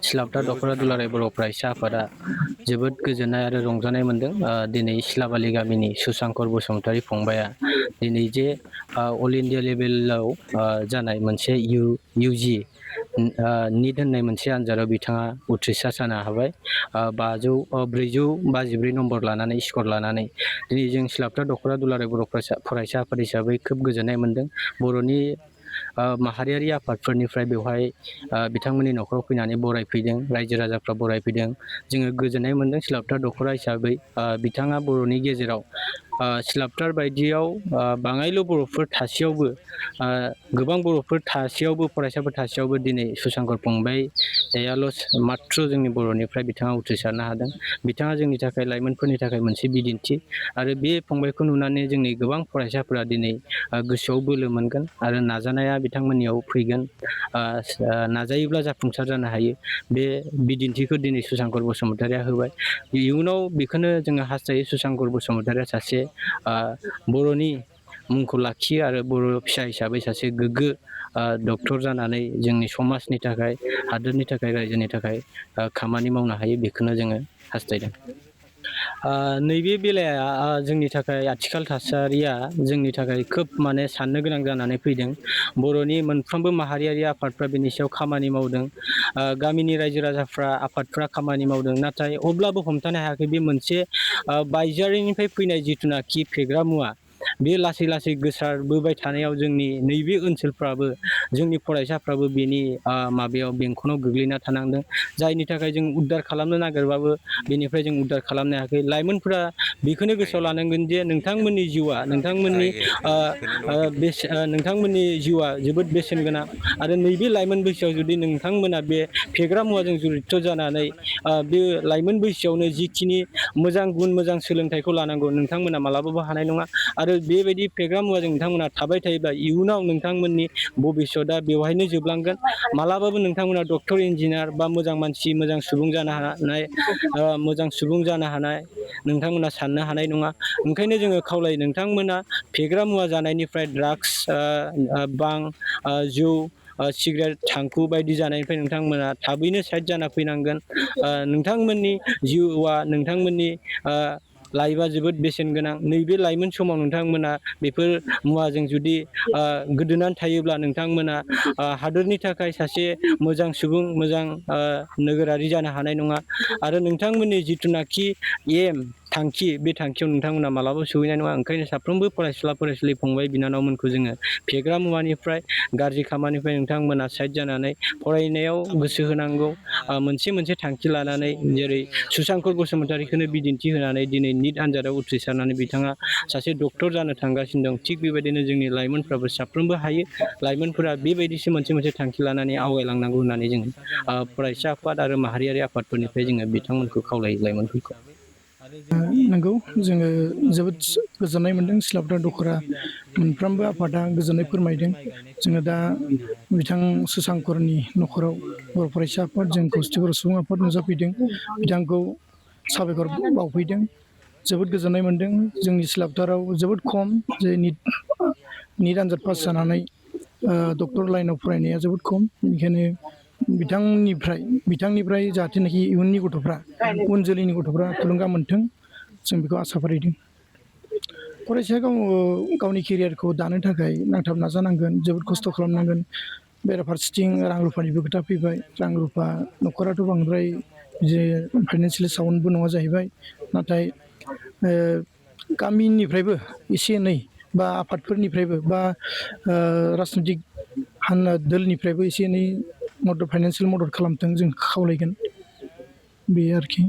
सिलापथा दख'रा दुलाराय बर' फरायसा आफादा जोबोद गोजोननाय आरो रंजानाय मोनदों। दिनै सिलाबालि गामिनि सुसांकर बसुमतारी फंबाया दिनै जे अल इन्डिया लेभेलाव जानाय मोनसे इउजि निट होननाय मोनसे आनजादाव बिथाङा उथ्रिसार जानो हाबाय। 453 नम्बर लानानै स्कर लानानै दिनै जों सिलापथा दख'रा दुलाराय बर' फरायसा आफाद हिसाबै खोब गोजोननाय मोनदों। बर'नि माहारियारि आफादफोरनिफ्राय बेवहाय बिथांमोननि न'खराव फैनानै बरायफैदों, रायजो राजाफ्रा बरायफैदों। जोङो गोजोननाय मोनदों सिलापथा दख'रा हिसाबै। बिथाङा बर'नि गेजेराव सिलापथार बायदियाव बाङाइल' बर'फोर थासेयावबो, गोबां बर'फोर थासेयावबो, फरायसाफोर थासेयावबो दिनै सुसांकर फंबायाल' माथ्र' जोंनि बर'निफ्राय बिथाङा उथ्रिसारनो हादों। बिथाङा जोंनि थाखाय, लाइमोनफोरनि थाखाय मोनसे बिदिन्थि आरो बे फंबायखौ नुनानै जोंनि गोबां फरायसाफोरा दिनै गोसोआव बोलो मोनगोन आरो नाजानाया बिथांमोननियाव फैगोन। नाजायोब्ला जाफुंसार जानो हायो, बे बिदिन्थिखौ दिनै सुसांकर बसुमतारीया होबाय। इयुनाव बेखौनो जोङो हास्थायो सुसांकर बसुमतारीया सासे बर'नि मुंखौ लाखियो आरो बर' फिसा हिसाबै सासे गोग्गो डक्टर जानानै जोंनि समाजनि थाखाय, हादोरनि थाखाय, रायजोनि थाखाय खामानि मावनो हायो, बेखौनो जोङो हास्थायदों। नैबे बेलाया जोंनि थाखाय, आथिखाल थासारिया जोंनि थाखाय खोब साननो गोनां जानानै फैदों। बर'नि मोनफ्रोमबो माहारियारि आफादफ्रा बेनि सायाव खामानि मावदों। गामिनि रायजो राजाफ्रा, आफादफ्रा खामानि मावदों, नाथाय अब्लाबो हमथानो हायाखै। बे मोनसे बायजोआरिनिफ्राय फैनाय जिथुनाखि फेग्रा मुवा, बे लासै लासै गोसारबोबाय थानायाव जोंनि नैबे ओनसोलफ्राबो, जोंनि फरायसाफ्राबो बेनि बेंखनाव गोग्लैना थानांदों। जायनि थाखाय जों उद्धार खालामनो नागिरबाबो बेनिफ्राय जों उद्धार खालामनो हायाखै। लाइमोनफोरा बेखौनो गोसोआव लानांगोन जे नोंथांमोननि जिउआ, नोंथांमोननि जिउआ जोबोद बेसेन गोनां आरो नैबे लाइमोन बैसोआव जुदि नोंथांमोना बे फेग्रा मुवाजों जड़ित जानानै बे लाइमोन बैसोआवनो जिखिनि मोजां गुन, मोजां सोलोंथाइखौ लानांगौ, नोंथांमोना मालाबाबो हानाय नङा। आरो बेबायदि फेग्रा मुवाजों नोंथांमोना थाबाय थायोब्ला इयुनाव नोंथांमोननि भबिसतआ बेवहायनो जोबलांगोन। मालाबाबो नोंथांमोना डक्टर, इन्जिनियार बा मोजां मानसि, मोजां सुबुं जानो हानाय नोंथांमोना साननो हानाय नङा। ओंखायनो जोङो खावलायो, नोंथांमोना फेग्रा मुवा जानायनिफ्राय, ड्राग्स, बां, जौ, सिगारेट, थांखु बायदि जानायनिफ्राय नोंथांमोना थाबैनो साइड जाना फैनांगोन। नोंथांमोननि जिउआ, नोंथांमोननि लाइफआ जोबोद बेसेन गोनां। नैबे लाइमोन समाव नोंथांमोना बेफोर मुवाजों जुदि गोदोनानै थायोब्ला नोंथांमोना हादोरनि थाखाय सासे मोजां सुबुं, मोजां नोगोरारि जानो हानाय नङा। आरो नोंथांमोननि जिथुनाखि थांखि, बे थांखियाव नोंथांमोना मालाबाबो सहैनाय नङा। ओंखायनो साफ्रोमबो फरायसुला फरायसुलि फंबाय बिनानावमोनखौ जोङो फेग्रा मुवानिफ्राय, गाज्रि खामानिनिफ्राय नोंथांमोना साइड जानानै फरायनायाव गोसो होनांगौ। मोनसे थांखि लानानै, जेरै सुसांकर बसुमतारीखौनो बिदिन्थि होनानै दिनै निट आनजादाव उथ्रिसारनानै बिथाङा सासे डक्टर जानो थांगासिनो दं। थिग बेबायदिनो जोंनि लाइमोनफ्राबो साफ्रोमबो हायो। लाइमोनफोरा बेबायदिसो मोनसे थांखि लानानै आवगायलांनांगौ होननानै जोङो फरायसा आफाद आरो माहारियारि आफादफोरनिफ्राय जोङो बिथांमोनखौ खावलायो, लाइमोनफोरखौ। नंगौ, जोङो जोबोद गोजोननाय मोनदों। सिलापथा दख'रा मोनफ्रोमबो आफादा गोजोननाय फोरमायदों। जोङो दा बिथां सुसांकरनि न'खराव बर' फरायसा आफाद, जों खौसेथि बर' सुबुं आफाद नुजाफैदों। बिथांखौ साबायखर बावफैदों। जोबोद गोजोननाय मोनदों। जोंनि सिलापथाराव जोबोद खम जे निट आनजाद पास जानानै डक्टर लाइनाव फरायनाया जोबोद खम। बेनिखायनो बिथांनिफ्राय जाहाथेनाखि इयुननि गथ'फ्रा, उन जोलैनि गथ'फ्रा थुलुंगा मोनथों, जों बेखौ आसा फारिदों। फरायसाया गावनि केरियारखौ दानो थाखाय नांथाब नाजानांगोन, जोबोद खस्थ' खालामनांगोन। बेराफारसेथिं रां रुफानिबो खोथा फैबाय। रां रुफा, न'खराथ' बांद्राय जे फाइनान्सियेलि साउन्डबो नङा जाहैबाय। नाथाय गामिनिफ्रायबो एसे एनै, बा आफादफोरनिफ्रायबो, बा राजनितिक दोलनिफ्रायबो एसे एनै फाइनान्सियेल मदद खालामथों, जों खावलायगोन, बे आरोखि।